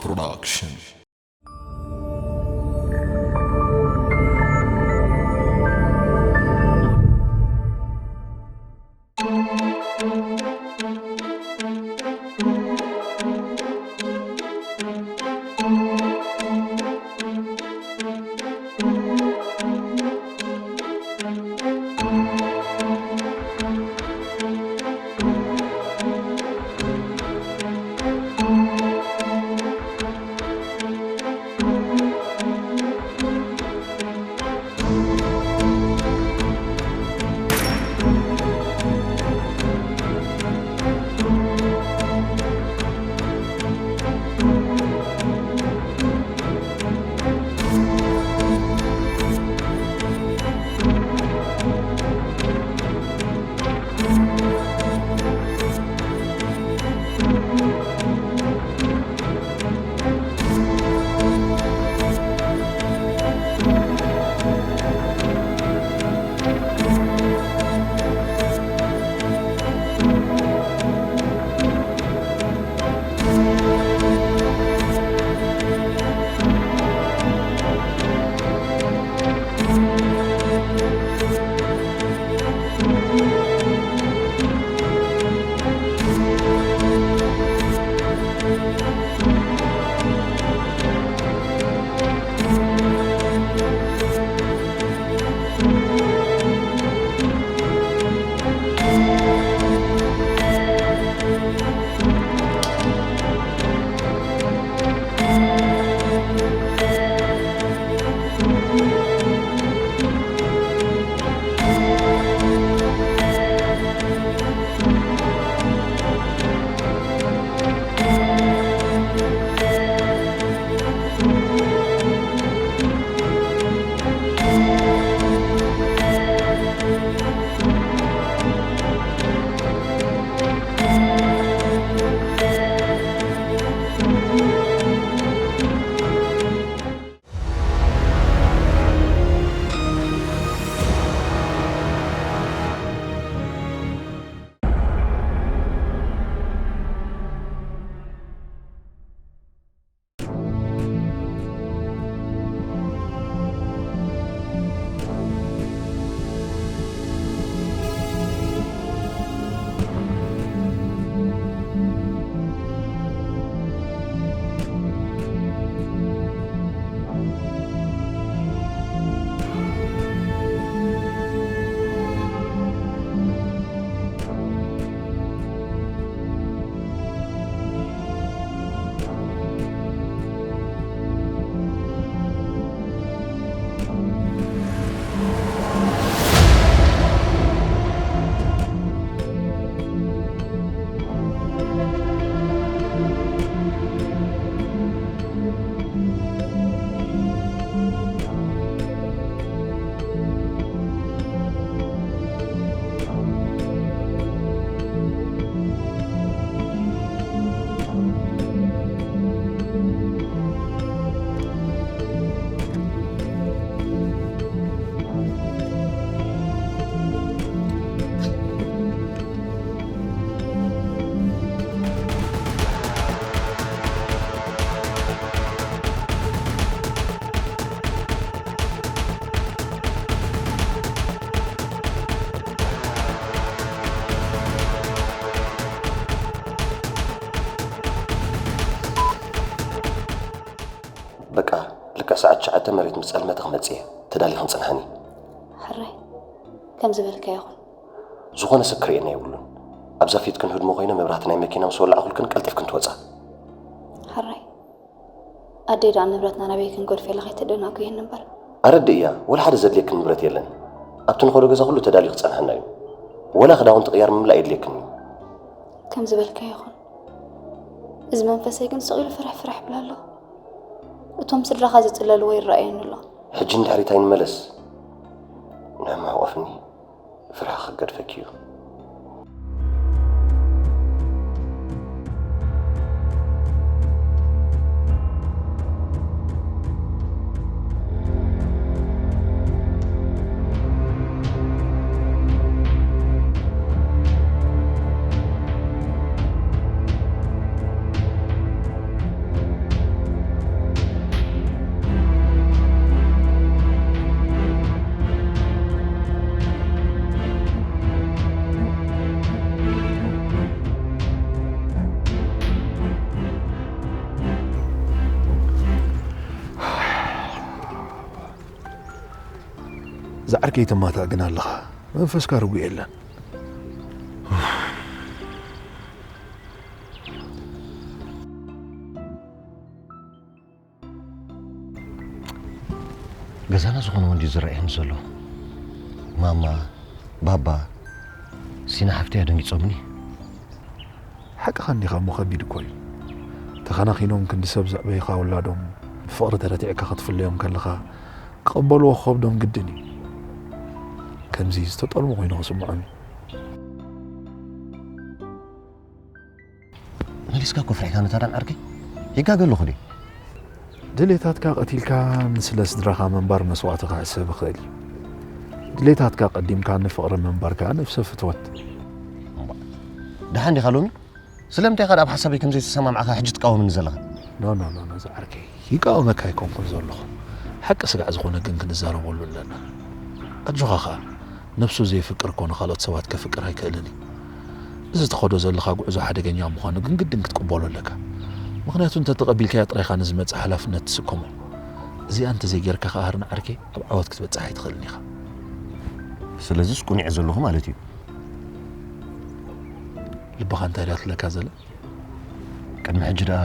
Production. በቃ ልክዕ ሰዓት ትሽዓተ መሬት ምስ ጸልመተ ክመጽእ እየ። ተዳሊኽን ጽንሓኒ። ሕራይ፣ ከም ዝበልካዮ ይኹን። ዝኾነ ሰብ ክርእየና የብሉን። ኣብዛ ፊትክን ህድሞ ኮይነ መብራህቲ ናይ መኪና ምስ ወላዕኹልክን ቀልጢፍክን ትወጻ። ሕራይ፣ ኣደይ ደኣ ንብረትና ናበይ ክንገድፈላ ከይተደናጉየን እምበር። ኣረድእያ፣ ወላ ሓደ ዘድልየክን ንብረት የለን። ኣብቲ ንኸዶ ገዛ ኩሉ ተዳልዩ ክጸንሓና እዩ። ወላ ክዳውንቲ ቅያር ምምላእ የድልየክን እዩ። ከም ዝበልካዮ ይኹን። እዚ መንፈሰይ ግን ስቕ ኢሉ ፍርሕ ፍርሕ ይብል ኣሎ። እቶም ስድራኻ ዝጽለልዎ ይረኣየኒ ኣሎ። ሕጂ ንድሕሪት ኣይንመለስ። ንዕማ ሕቆፍኒ፣ ፍርሒ ክገድፈኪ እዩ። ዝዓርከይ ተማታእ ግን ኣለኻ። መንፈስካ ርጉእ የለን። ገዛና ዝኾነ ወንዲ ዝረኣየኒ ዘሎ። ማማ፣ ባባ፣ ሲና ሓፍተይ ኣደንጊጾምኒ። ሓቅኻ እንዲኻ እሞ ከቢድ እኮ እዩ። ተኸናኺኖም ክንዲ ሰብ ዘዕበይኻ ውላዶም ብፍቕሪ ተረቲዕካ ክትፍለዮም ከለኻ ክቕበልዎ ክኸብዶም ግድን እዩ። ከምዚ ዝተጠልሙ ኮይኑ ክስምዖም እዩ። መሊስካ እኮ ፍሪሕካ ነታ ዳን ዓርከይ። ይጋገ ኣለኹ ድየ? ድሌታትካ ቀቲልካ ንስለ ስድራኻ ምንባር መስዋእቲ ክሕሰብ ይኽእል እዩ። ድሌታትካ ቀዲምካ ንፍቕሪ ምንባር ከኣ ነፍሰ ፍትወት። እምባ፣ ደሓን ዲኻ ሎሚ? ስለምንታይ ኢኻ ኣብ ሓሳበይ ከም ዘይተሰማምዓኻ ሕጂ ትቃወምኒ ዘለኻ? ኖ፣ ኖ፣ ኖ፣ ኖ፣ ዝዓርከይ። ይቃወመካ ኣይኮንኩን ዘለኹ። ሓቂ ስጋዕ ዝኾነ ግን ክንዛረበሉ ኣለና። ኣጆኻ ኸኣ፣ ነብሱ ዘየፍቅር እኮ ንኻልኦት ሰባት ከፍቅር ኣይክእልን እዩ። እዚ ትኸዶ ዘለኻ ጉዕዞ ሓደገኛ ምዃኑ ግን ግድን ክትቅበሎ ኣለካ። ምኽንያቱ እንተተቐቢልካያ ጥራይ ኢኻ ንዝመጽእ ሓላፍነት ትስከሞ። እዚኣ እንተዘይጌርካ ኸኣ ሃርና ዓርከይ ኣብ ዓወት ክትበጽሕ ኣይትኽእልን ኢኻ። ስለዚስ ቁኒዐ ዘለኹ ማለት እዩ። ልብኻ እንታይ ደኣ ትብለካ ዘላ? ቅድሚ ሕጂ ደኣ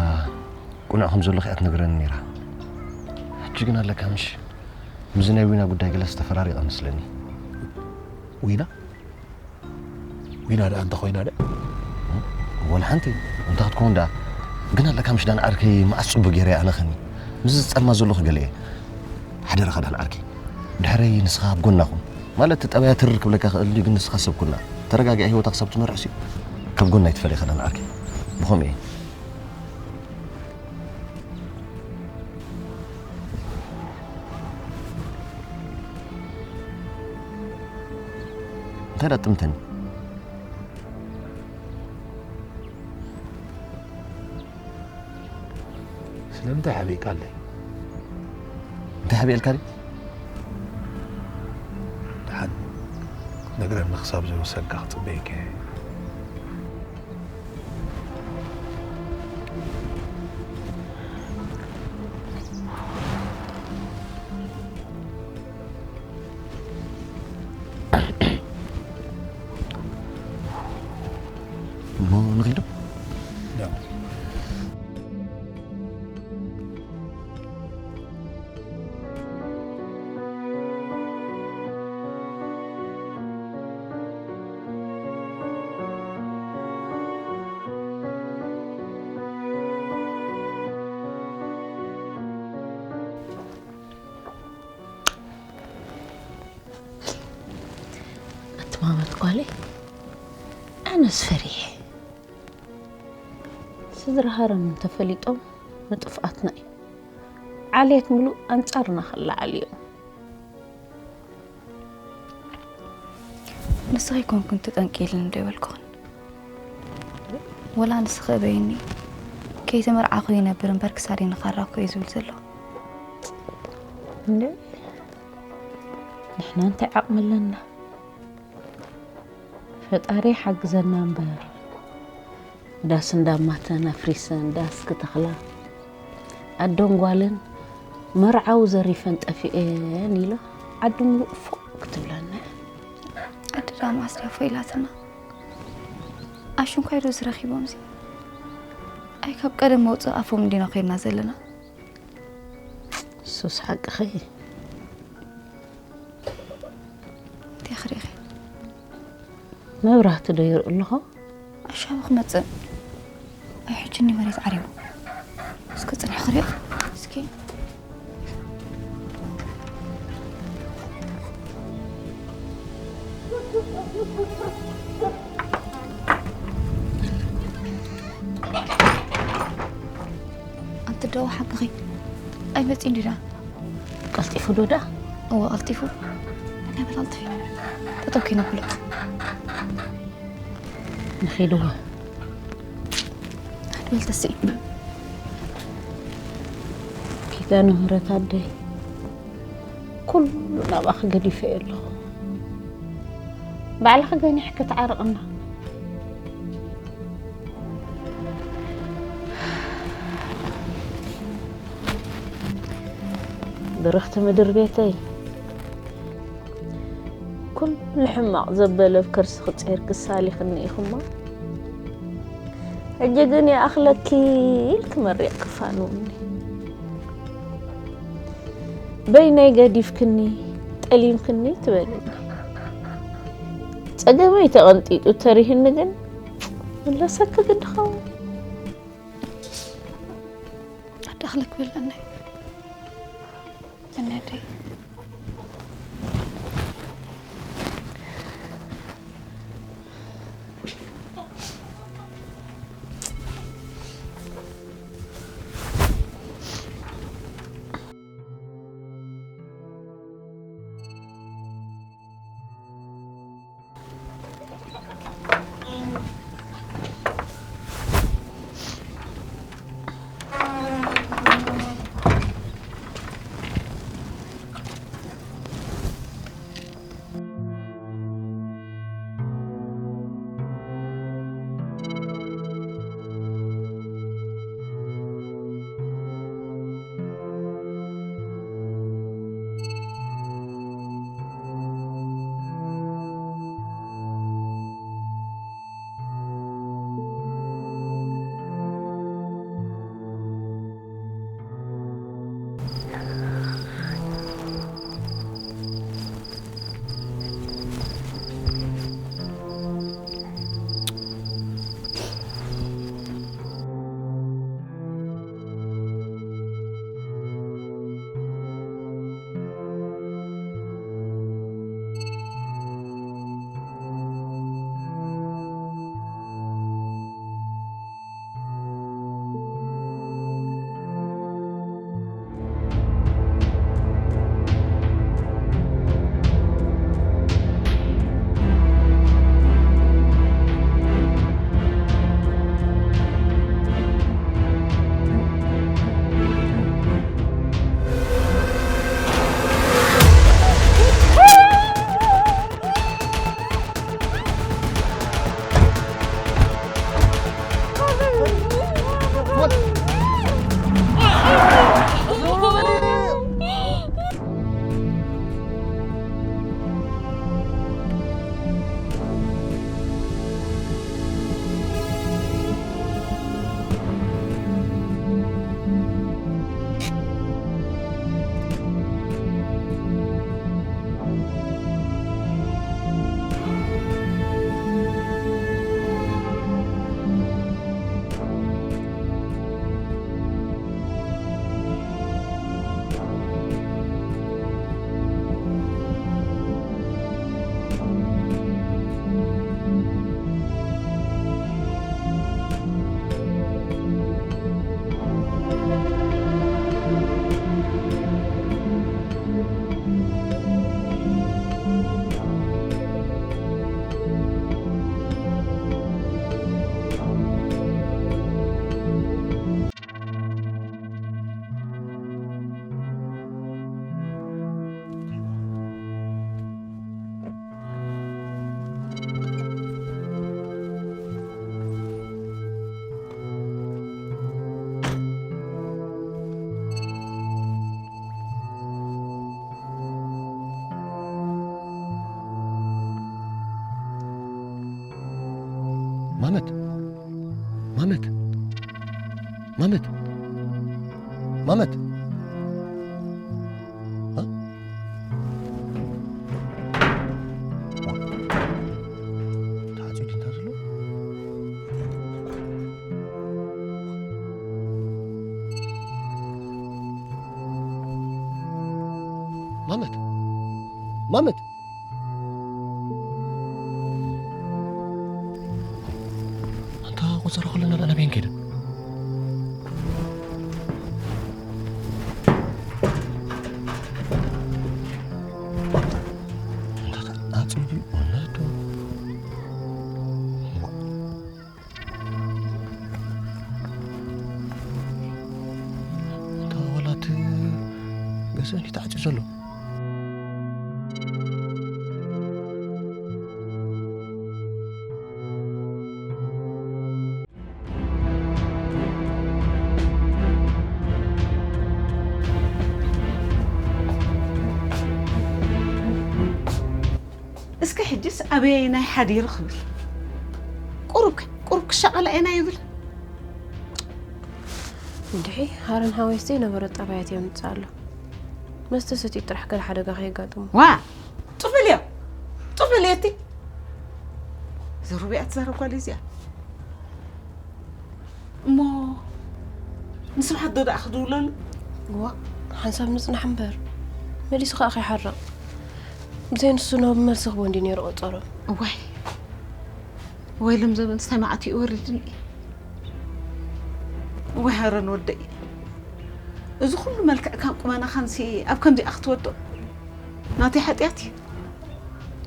ቁኑዕ ከም ዘለኹ እያ ትነግረኒ ነይራ። ሕጂ ግን ኣለካ ምሽ፣ ምስዚ ናይ ዊና ጉዳይ ገለስ ተፈራሪቐ መስለኒ። ዊና? ዊና ደኣ እንተ ኾይና ደኣ? ወላ ሓንቲ፣ እንተ ክትከውን ደኣ። ግን ኣለካ ምሽ ዳን ዓርከይ መኣስ ጽቡቕ ገይረ እየ ኣነኸኒ። ምስዚ ዝጸልማ ዘለኹ ገለ እየ። ሓደራኻ ዳን ዓርከይ። ድሕረይ ንስኻ ኣብ ጎና ኩን። ማለት እቲ ጠባያ ትርር ክብለካ ክእል እዩ፣ ግን ንስኻ ሰብ ኩና። ተረጋጊኣ ህይወታ ክሳብ ትመርሕስ እዩ። ካብ ጎና ኣይትፈለይ ኸዳን ዓርከይ። ብኸምኡ እየ። እንታይ ደኣ ጥምተኒ? ስለምንታይ ሓቢእካለይ? እንታይ ሓቢእልካ ድዩ? ደሓን ነግረኒ ክሳብ ዝወሰንካ ክጽበየካ እየ። እሞ ንኺዱ? ያው። ኣቲ ማመት ጓለይ፣ ኣነስ ፈሪሐ። ስድራ ሃረም እንተፈሊጦም ንጥፍኣትና እዩ። ዓሌት ምሉእ ኣንጻርና ክለዓል እዮም። ንስኺ ኣይኮንኩን ተጠንቂ ኢልኒ ዶ ኣይበልኩኽን? ወላ ንስኺ እበይኒ፣ ከይተመርዓኹ ይነብር እምበር ክሳደይ ንኻራ እኮ እዩ ዝብል ዘሎ። እንደ ንሕና እንታይ ዓቕሚ ኣለና? ፈጣሪ ሓግዘና እምበር። ዳስ እንዳማተን ኣፍሪሰን ዳስ ክተኽላ፣ ኣዶን ጓልን መርዓዊ ዘሪፈን ጠፊኤን ኢላ ዓዲ ምሉእ ፎቕ ክትብለና እያ። ዓዲ ዳማስ ድያ ፎ ኢላትና? ኣሽንኳይ ዶ ዝረኺቦም እዚ? ኣይ ካብ ቀደም መውፅእ ኣፎም እንዲና ኮይና ዘለና። ሱስ ሓቅኺ። እንታይ ክሪኢኺ? መብራህቲ ዶ ይርኢ ኣለኹ? ኣሻቡ ክመጽእ። ኣይ፣ ሕጂ እኒ መሬት ዓሪቡ። እስከ ጽንሒ ክሪኦ። እስኪ። ኣንቲ ደው ሓቅኺ። ኣይመጽእን ድዩ ደኣ? ቀልጢፉ ዶ ደኣ? እወ፣ ቀልጢፉ። እንታይ በል ቀልጢፊ? ጠጠው ኪነ ብሎ። ንኺድዎ። ኣድበል ተስኢ። ኪዳነ ምህረት ኣደይ፣ ኩሉ ናባኺ ገዲፈ ኣለኹ። ባዕልኺ ገኒሕኪ ትዓርቕና። ብርኽቲ ምድር ቤተይ፣ ኩሉ ሕማቕ ዘበለ ኣብ ከርስኺ ጸይርኪ ሳሊኽኒ ኢኹማ። ሕጂ ግን ይኣኽለኪ ኢልኪ መሪቕኪ ፋኑኒ። በይነይ ገዲፍክኒ፣ ጠሊምክኒ ትበልኒ። ጸገመይ ተቐንጢጡ ተሪህኒ ግን ምለሰኪ ግዲ ኸውን። ኣዳኽለክ በለኒ። እነደይ። ማመት፣ ማመት፣ ማመት፣ ማመት። እ? ተዓጽዩ ድንታ ዘሎ? ማመት፣ ማመት። ኣንታ ቁጽሪ ከለና ደኣ ናበይን ከይደ? ኣንታ ተዓጽዩ ድዩ? ወናቱ። እታ ወላ እቲ ገዛ እንዲ ተዓጽዩ ዘሎ? ኣበየናይ ሓዲሩ ክብል? ቁሩብ ከ- ቁሩብ ክሻቐላ ኢና ይብል። እንድሒ ሃረን ሓወይስ ዘይነበረ ጠባያት የምፅእ ኣሎ። መስተ ሰትዩ ጥራሕ ገለ ሓደጋ ከየጋጥሞ። ዋ፣ ጡፍል እያ፣ ጡፍል እያ እቲ ዘሩቢያ ትዛረብ ጓል እዚኣ። እሞ ንስብሓት ዶ ደኣ ክድውለሉ? ዋ፣ ሓንሳብ ንፅናሕ እምበር መሊሱ ከዓ ከይሓርቕ። ብዘይ ንሱ ናብ መልሲ ክቦ እንዲ ነይሩ ቆፀሮ። እዋይ፣ ወይ ሎም ዘበን ስታይ መዓት እዩ ወሪድኒ። እዋይ ሃረን ወደይ፣ እዚ ኩሉ መልክዕካን ቁመናኻን ሲ ኣብ ከምዚኣ ክትወድቕ ናተይ ሓጢኣት እዩ።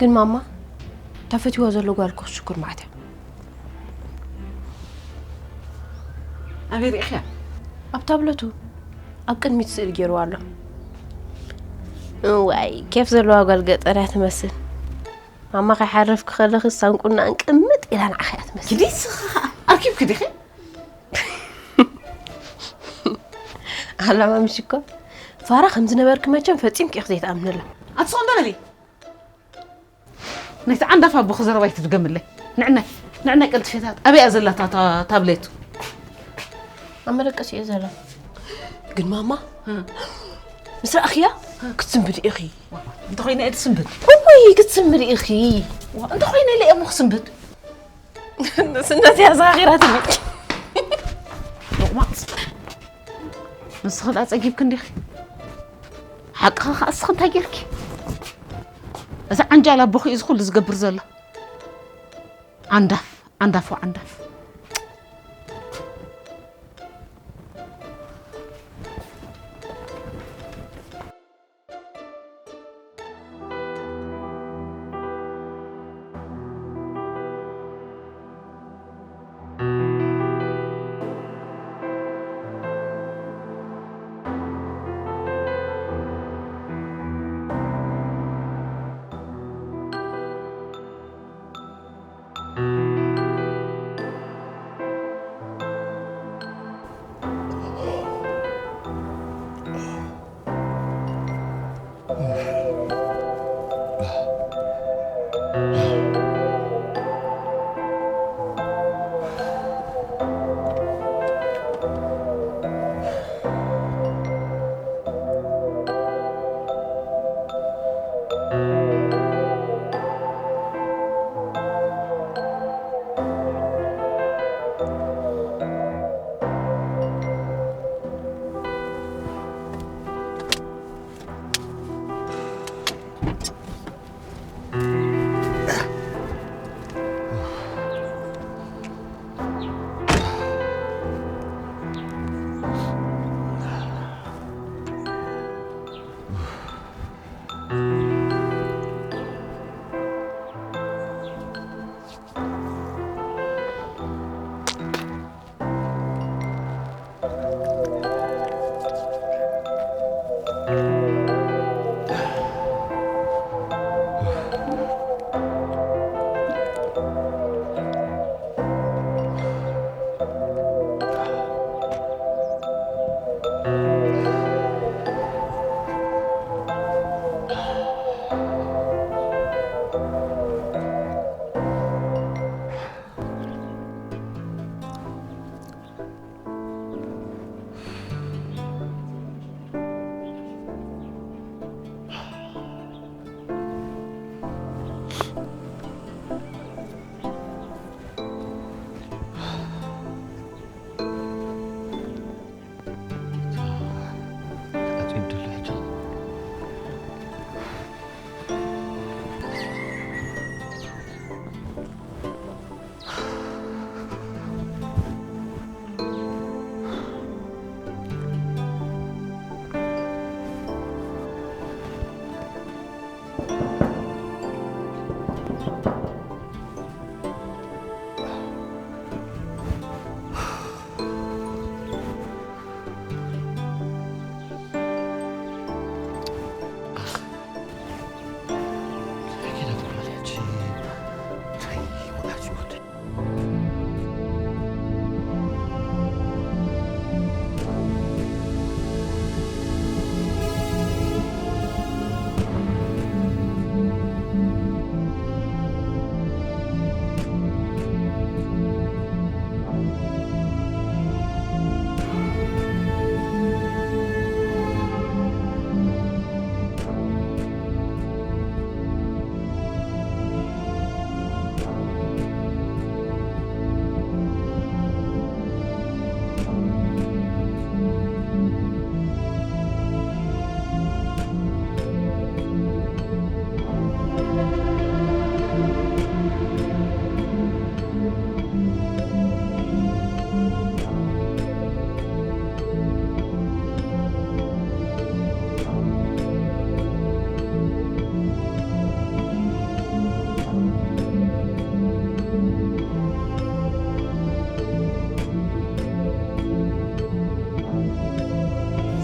ግን ማማ፣ እታ ፈትዋ ዘሎ ጓል እኮ ክትሽኩር መዓት እያ። ኣበይ ርኢኽያ? ኣብ ታብለቱ ኣብ ቅድሚት ስእሊ ገይርዋ ኣሎ። እዋይ፣ ኬፍ ዘለዋ ጓል ገጠር እያ ትመስል። ማማ ከይሓረፍኪ ከለኺ ሳንቁና እንቅምጥ ኢላ ንዓኺ እያ ትመስል። ግዲ ንስኺ ኸዓ ኣርኪብኪ ዲኺ? ኣላማ ምሽ እኮ ፋራ ከም ዝነበርኪ መቸም ፈጺምኪ ኢኺ ዘይትኣምንላ። ኣትስቕ እንዶ በሊ። ነቲ ዓንዳፍ ኣቦኺ ዘረባ ኣይትድገምለይ። ንዕነ ንዕነ ቀልጥፌታት ኣበይ እያ ዘላ እታ ታብሌቱ? ኣብ መደቀሲ እየ ዘላ። ግን ማማ ምስ ረኣኽያ ክትስንብድ ኢኺ። እንተኾይነ እየ ትስንብድ። እወይ ክትስንብድ ኢኺ። እንተኾይነ ኢለ እየ እሞ ክስንብድ። ንስነት እያ ዘኻኺራትኒ። ሎቕማፅ። ንስኺ ደኣ ጸጊብኪ እንዲኺ። ሓቅኺ ኸዓ እስኺ እንታይ ጌርኪ? እዚ ዓንጃል ኣቦኺ እዩ እዚ ኩሉ ዝገብር ዘሎ። ዓንዳፍ፣ ዓንዳፍ ወዓንዳፍ።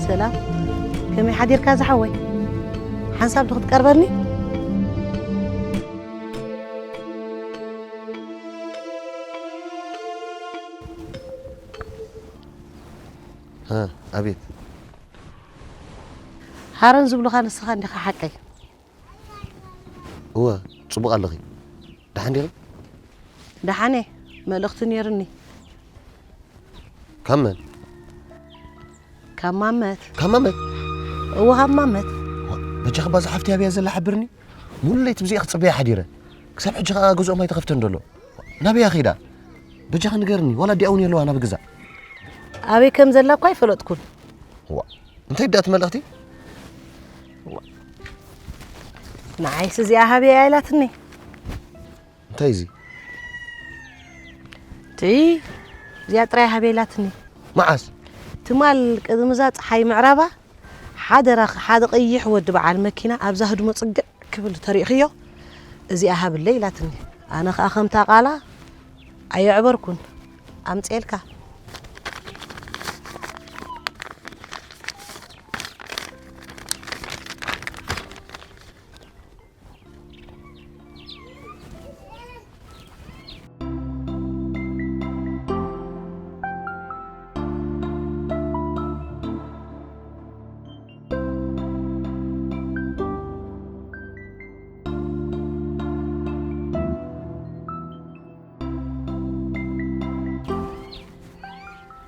ሰላም፣ ከመይ ሓዲርካ ዝሓወይ? ሓንሳብ ዶ ክትቀርበኒ? ሃ፣ ኣቤት። ሃረን ዝብሉኻ ንስኻ እንዲኻ ሓቀይ። እወ፣ ጽቡቕ ኣለኺ። ደሓን ዲኺ? ደሓነ፣ መልእኽቲ ነይሩኒ። ካብ መን? ካብ ማመት። ካብ ማመት? እወ፣ ካብ ማመት። በጃኺ ባዛ ሓፍቲ ኣበያ ዘላ ሓብርኒ። ሙሉ ለይቲ ብዚኣ ክጽበያ ሓዲረ። ክሳብ ሕጂ ከኣ ገዝኦም ኣይተኸፍተን ደሎ። ናበያ ኸይዳ? በጃኺ ንገርኒ፣ ዋላ ኣዲኣ እውን የለዋ ናብ ገዛ። ኣበይ ከም ዘላ እኳ ኣይፈለጥኩን። ዋ፣ እንታይ ደኣ እቲ መልእኽቲ? ንዓይስ እዚኣ ሃበያ ኢላትኒ። እንታይ እዚ? እቲ እዚኣ ጥራይ ሃበያ ኢላትኒ። መዓስ? ትማል ቅድሚ እዛ ፀሓይ ምዕራባ ሓደ ራኽ-፣ ሓደ ቀይሕ ወዲ በዓል መኪና ኣብዛ ህድሞ ፅግዕ ክብል ተሪእኽዮ? እዚኣ ሃብለይ ኢላትኒ። ኣነ ኸኣ ከምታ ቃላ ኣየዕበርኩን። ኣምፅኤልካ።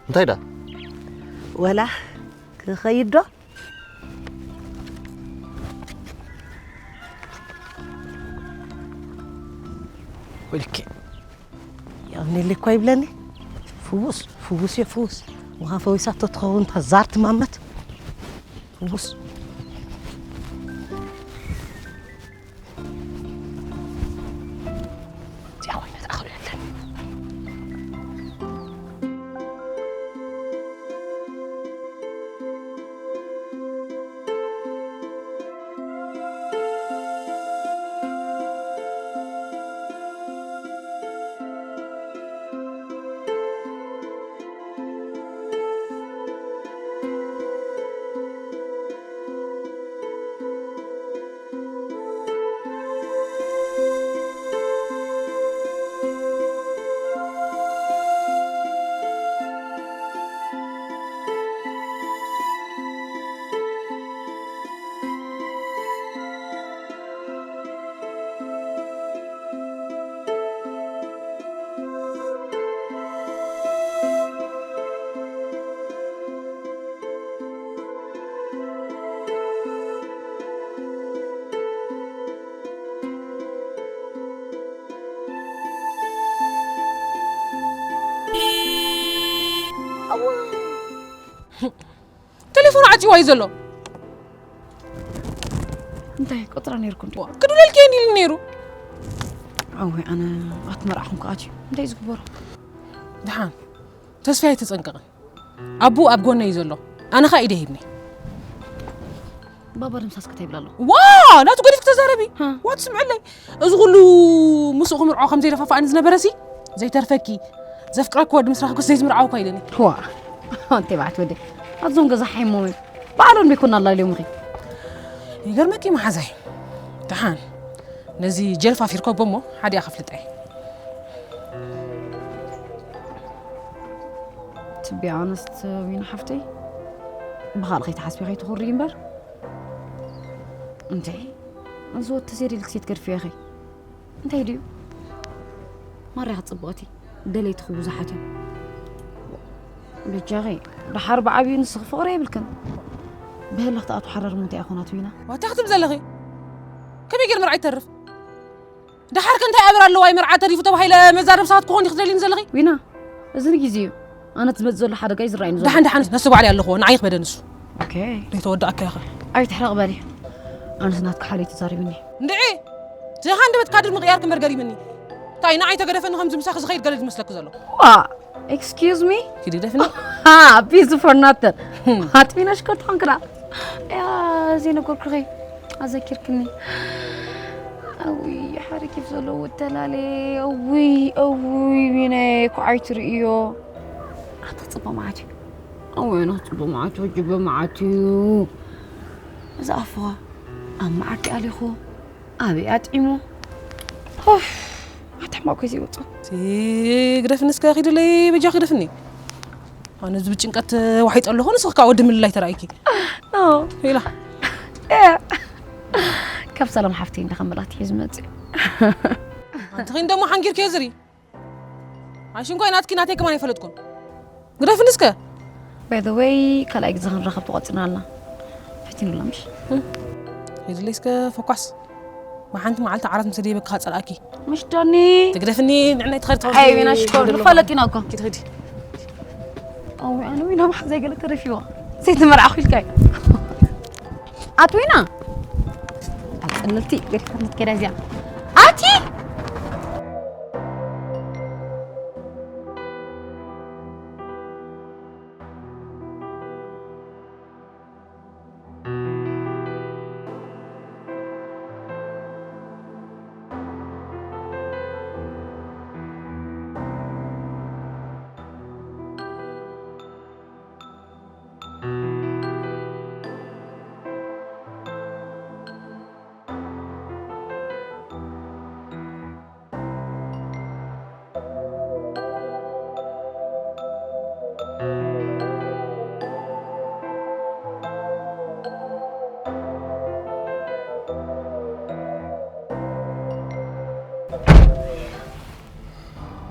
እንታይ ደኣ? ወላ ክኸይድ ዶ? ወልኪ የቕኒሊ እኮ ይብለኒ። ፍውስ ፍውስ እየ ፍውስ። ምዃን ፈዊሳቶ ትኸውን እታ ዛርቲ ማመት። ፍውስ። እዚኣ ኮይና ተኣኽሎ የለን። ቴሌፎኑ ዓፂዋ እዩ ዘሎ። እንታይ ቆፅራ ነይርኩ እንዲ ክድውለልኪ እየ ኢሉ ነይሩ። ኣወይ ኣነ ኣትመርዓኹም ከኣትዩ እንታይ እዩ ዝግበሮ? ደሓን ተስፋ ኣይተፀንቀቕን። ኣቡ ኣብ ጎነይ እዩ ዘሎ። ኣነ ኸኣ ኢደ ሂብኒ። ባባ ደምሳስ ከታይ ይብላ ኣለኹ። ዋ ናቱ ገዲፍኪ ተዛረቢ። ዋ ትስምዕለይ። እዚ ኩሉ ምስኡ ክምርዖ ከም ዘይደፋፍኣኒ ዝነበረ ሲ ዘይተርፈኪ ዘፍቅረኪ ወዲ ምስ ረኽብኩስ ዘይትምርዓው እኳ ኢለኒ። ዋ ኣንተ ባዕት ወደ ኣዞም ገዛ ሓይሞም ባዕሎም ቢኮና ኣላልዮምኺ። ይገርመኪ መሓዛይ። ደሓን ነዚ ጀልፋፍ ይርከቦ እሞ ሓዲኣ ከፍልጠ እየ። ትቢያ ኣነስት ዊና ሓፍተይ ብኻልእ ከይትሓስቢ ከይትኹሪ እምበር። እንተ እዚ ወዲ ተዘይደልክሲ ትገድፍዮ ኢኺ። እንታይ ድዩ? ማርያ ክትጽብቕቲ ደለይትኺ ብዙሓት እዮም። በጃኺ ደሓር ብዓብዩ ንስኺ ፍቕሪ የብልክን። ብህልኽ ትኣቱ ሓረር ሞ እንታይ ኢኹ ናቱ ዊና? ዋታ ክትም ዘለኺ ከመይ ገይር መርዓ ይተርፍ? ደሓር ከ እንታይ ኣበር ኣለዋ? መርዓ ተሪፉ ተባሂለ መዛረብ ሰባት ክኾን ኢኺ ትደልይኒ ዘለኺ? ዊና፣ እዚ ንጊዜ እዩ። ኣነ እቲ ዝመጽእ ዘሎ ሓደጋ እዩ ዝረኣይኒ ዘሎ። ደሓን ደሓን ነሱ ባዕሉ ኣለኹ ንዓይ ክበደ ንሱ። ኦኬ። ዘይተወዳእካ ኢኻ። ኣይትሕረቕ በሊ። ኣነስ ናትካ ሓልዮ ተዛሪብኒ። እንድዒ እቲ ሃንደበት ካድር ምቕያር ክምበር ገሪምኒ። እንታይ ንዓይ ተገደፈኒ ከምዚ ምሳኺ ዝኸይድ ገለ ዝመስለኪ ዘሎ? ዋ፣ ኤክስኪዩዝ ሚ? ኪዲ ግደፍኒ። ሃ፣ ቢዚ ፎር ናተር። ኣጥሚና ሽኮር ትኾንክና። ያ ዘይነገርኩኺ ኣዘኪርክኒ። እውይ ሓደ ኬፍ ዘለዎ ተላለ። እውይ እውይ ዊነ ኩዓይ ትርእዮ። ኣታ ጽቡቕ መዓት እዩ። ኣወ፣ ናት ጽቡቕ መዓት፣ ወጅብ መዓት እዩ። እዛ ኣፉኻ ኣብ መዓት ኣሊኹ፣ ኣበይ ኣጥዒሙ? ሆፍ፣ ኣትሕማቕ ከይዘይወጾ። ሲ፣ ግደፍኒ እስከ፣ ኪድለይ፣ በጃ ግደፍኒ። ኣነ እዚ ብጭንቀት ዋሒጠ ኣለኹ፣ ንስኺ ከዓ ወዲ ምልላይ ተራእይኪ። ኖ። ኢላ። እ። ካብ ሰላም ሓፍቲ እንዳኸመላት እዩ ዝመጽእ። ኣንቲ ኺን ደሞ ሓንጊርኪዮ ዝሪ። ኣሽንኳይ ናትኪ ናተይ ከማን ኣይፈለጥኩን። ግደፍኒ እስከ። By the way፣ ካልኣይ ግዜ ክንራኸብ ተቋጺርና ኣለና። ፈቲኑላ ምሽ? ሂድለይ እስከ ፈኳስ። ብሓንቲ መዓልቲ ዓራት ምስ ደይበካ ጸላእኪ። ምሽ ዳኒ። ትግደፍኒ ንዕናይ ትኸድ ኣይ፣ ዊና ሽኮር፣ ንፋለጥ ኢና እኮ። ኪድ ኺዲ። ኣዊ፣ ኣነ ዊና ብሓዘይ ገለ ተረፊዋ። ዘይተመርዓኹ ኢልካይ። ኣት ዊና። ኣብ ጽልልቲ ገዲፋ ክትከዳ እዚኣ። ኣቲ!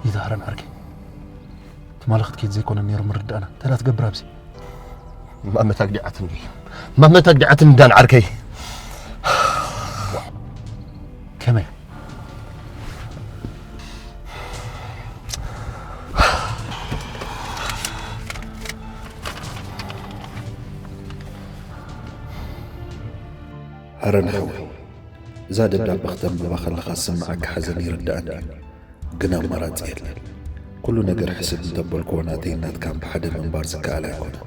ይዛህረን ዓርከይ። ትማሊ ክትከይድ ዘይኮነ ነይሩ ምርዳእና። እንታይ ደኣ ትገብር ኣብዚ? ማመት ኣግዲዓትኒ። ማመት ኣግዲዓትኒ ዳን ዓርከይ። ከመይ? ሃረን ሓወይ፣ እዛ ደብዳብ ብክተንብባ ከለኻ ዝስምዓካ ሓዘን ይርድኣኒ እዩ። ግን ኣማራጺ የለን። ኩሉ ነገር ሕስብ እንተበልክዎ ናተይን ናትካን ብሓደ ምንባር ዝከኣል ኣይኮነን።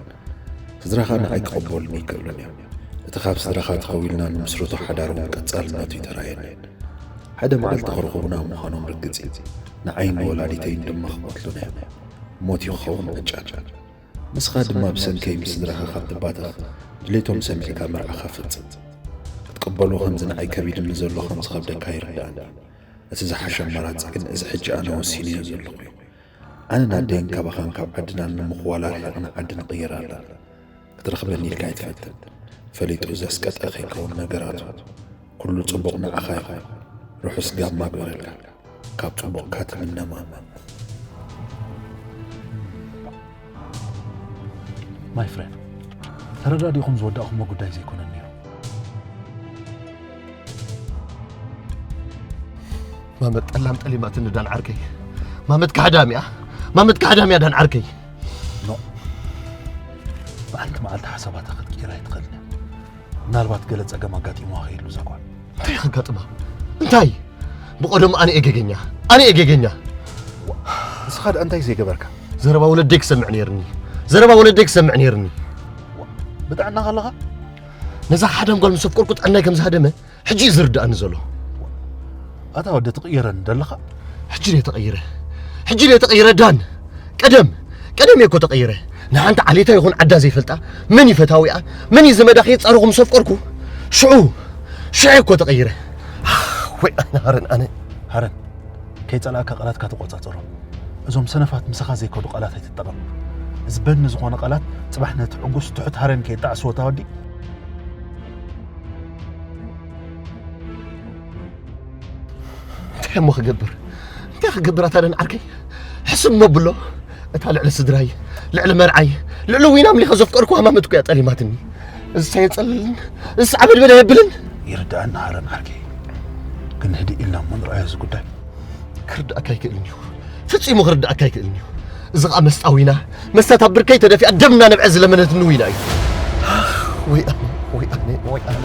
ስድራኻ ንዓይ ክቕበሉኒ ኣይክእሉን እዮም። እቲ ካብ ስድራኻ ተኸዊልና ንምስርቶ ሓዳር እውን ቀጻልነቱ ይተራእየኒ። ሓደ መዓልቲ ክርኽቡና ምዃኖም ርግጽ እዩ። ንዓይን ንወላዲተይን ድማ ክቐትሉና እዮም። ሞት እዩ ክኸውን ዕጫና። ንስኻ ድማ ብሰንከይ ምስ ስድራኻ ካብ ትባተኽ ድሌቶም ሰሚዕካ መርዓኻ ፈጽም። ክትቅበሎ ከምዚ ንዓይ ከቢድኒ ዘሎ ከም ዝኸብደካ ይርድኣኒ እዩ። እቲ ዝሓሸ ኣማራጺ ግን እዚ ሕጂ ኣነ ወሲነዮ ዘለኹ እዩ። ኣነን ኣደይን ካባኻን ካብ ዓድናን ንምኽዋል ኣርሒቕና ዓዲ ንቕይር ኣለና። ክትረኽበኒ ኢልካ ኣይትፈትን። ፈሊጡ ዘስቀጠ ከይከውን ነገራቱ። ኩሉ ጽቡቕ ንዓኻ ይኹን። ርሑስ ጋማ ግበረልካ። ካብ ጽቡቕካ ትምነ ማማ። My friend፣ ተረዳዲእኹም ዝወዳእኹሞ ጉዳይ ዘይኮነን ነይሩ። ማመት ጠላም ጠሊማትኒ ዳን ዓርከይ። ማመት ካሕዳም እያ። ማመት ካሕዳም እያ ዳን ዓርከይ። ኖ። ብሓንቲ መዓልቲ ሓሳባታ ክትቅይር ኣይትኽእልን እያ። ምናልባት ገለ ጸገም ኣጋጢምዋ ከይህሉ እዛ ጓል። እንታይ ከጋጥማ? እንታይ? ብቐደሙ ኣነ እየ ገገኛ። ኣነ እየ ገገኛ። ንስኻ ደኣ እንታይ ዘይገበርካ? ዘረባ ወለደይ ክሰምዕ ነይርኒ። ዘረባ ወለደይ ክሰምዕ ነይርኒ። ብጥዕና ከለኻ? ነዛ ሓዳም ጓል ምስ ኣፍቀርኩ ጥዕናይ ከም ዝሃደመ ሕጂ እዩ ዝርድኣኒ ዘሎ። ኣታ ወዲ ትቕየረኒ ደለኻ? ሕጂ ድየ ተቐይረ? ሕጂ ድየ ተቐይረ ዳን? ቀደም፣ ቀደም እየ እኮ ተቐይረ። ንሓንቲ ዓሌታ ይኹን ዓዳ ዘይፈልጣ፣ መን እዩ ፈታዊኣ፣ መን እዩ ዘመዳ ከየጻረኹ ምስ ኣፍቀርኩ፣ ሽዑ፣ ሽዑ እኮ ተቐይረ። ወይ ኣነ ሃረን ኣነ። ሃረን፣ ከይጸላእካ ቃላትካ ተቆጻጸሮ። እዞም ሰነፋት ምሳኻ ዘይከዱ ቃላት ኣይትጠቐም። እዚ በድኒ ዝኾነ ቃላት ጽባሕ ነቲ ዕጉስ ትሑት ሃረን ከየጣዕስዎ እታ ወዲ። እንታይ እሞ ክገብር? እንታይ ክገብር ኣታ ደን ዓርከይ? ሕስብ እሞ ብሎ። እታ ልዕሊ ስድራይ፣ ልዕሊ መርዓይ፣ ልዕሊ ዊና ኣምሊኸ ዘፍቀርኩዋ ማመት እኮ እያ ጠሊማትኒ። እዚስ ኣየጸልልን፣ እዚስ ዓበድበድ ኣየብልን። ይርድኣኒ ሃረን ዓርከይ። ግን ህድእ ኢልና እሞ ንርኣዮ እዚ ጉዳይ። ክርድኣካ ኣይክእልን እዩ። ፍጺሙ ክርድኣካ ኣይክእልን እዩ። እዚ ኸኣ መስጣ ዊና፣ መስታ ኣብ ብርከይ ተደፊኣ ደምና ነብዐ ዝለመነትኒ ዊና እዩ። ወይ ኣነ፣ ወይ ኣነ፣ ወይ ኣነ።